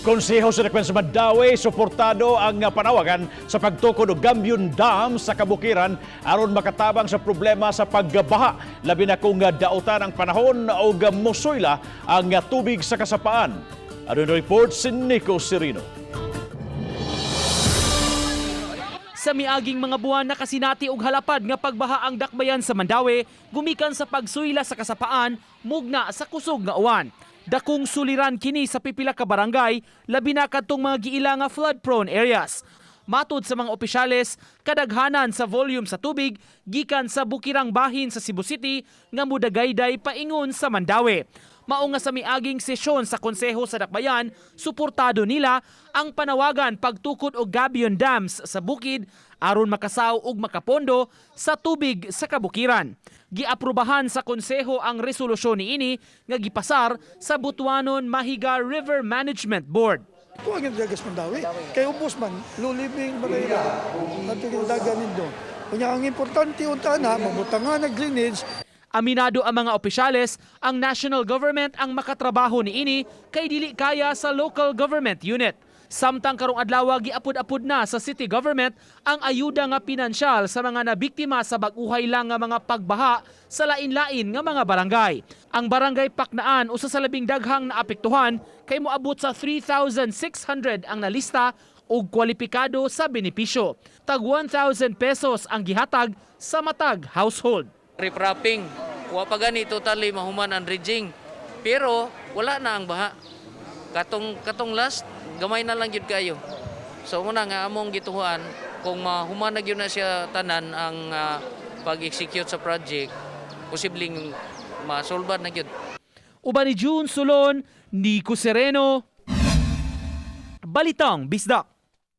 Konseho sa Dakbayan sa Mandaue, suportado ang panawagan sa pagtukod og Gabion Dam sa kabukiran aron makatabang sa problema sa pagbaha, labi na kung dautan ang panahon o musuyla ang tubig sa kasapaan. Adunay report si Nico Serino. Sa miaging mga buwan, nakasinati og halapad nga pagbaha ang dakbayan sa Mandaue gumikan sa pagsuyla sa kasapaan mugna sa kusog nga uwan. Dakong suliran kini sa pipila ka barangay, labi na kadtong mga giila nga flood-prone areas. Matud sa mga opisyales, kadaghanan sa volume sa tubig gikan sa bukirang bahin sa Cebu City nga mudagayday paingon sa Mandaue. Mao nga sa miaging sesyon sa Konseho sa Dakbayan, suportado nila ang panawagan pagtukod og gabion dams sa bukid aron makasaw og makapondo sa tubig sa kabukiran. Giaprobahan sa konseho ang resolusyon niini nga gipasar sa Butuanon Mahiga River Management Board. Kuha ang dagas Mandaue. Kay ubos man, lulibing Barayra. At yung dagan nindo. Kunya ang importante unta na, mabutangan ng drainage. Aminado ang mga opisyales, ang national government ang makatrabaho niini kay dili kaya sa local government unit. Samtang karong adlaw, giapod-apod na sa city government ang ayuda nga pinansyal sa mga nabiktima sa bag-uhay lang nga mga pagbaha sa lain-lain nga mga barangay. Ang Barangay Paknaan, usa sa labing daghang naapektuhan kay moabot sa 3,600 ang nalista og kwalipikado sa benepisyo. Tag 1,000 pesos ang gihatag sa matag household. Riprapping. Wa pa gani totally mahuman ang dredging. Pero wala na ang baha. Katong last, gamay na lang gyud kayo. So muna nga among gituhuan, kung mahuman na gyud na siya tanan ang pag-execute sa project, posibleng masolban na gyud. Uban ni June Solon, Nico Sereno, Balitang Bisdak.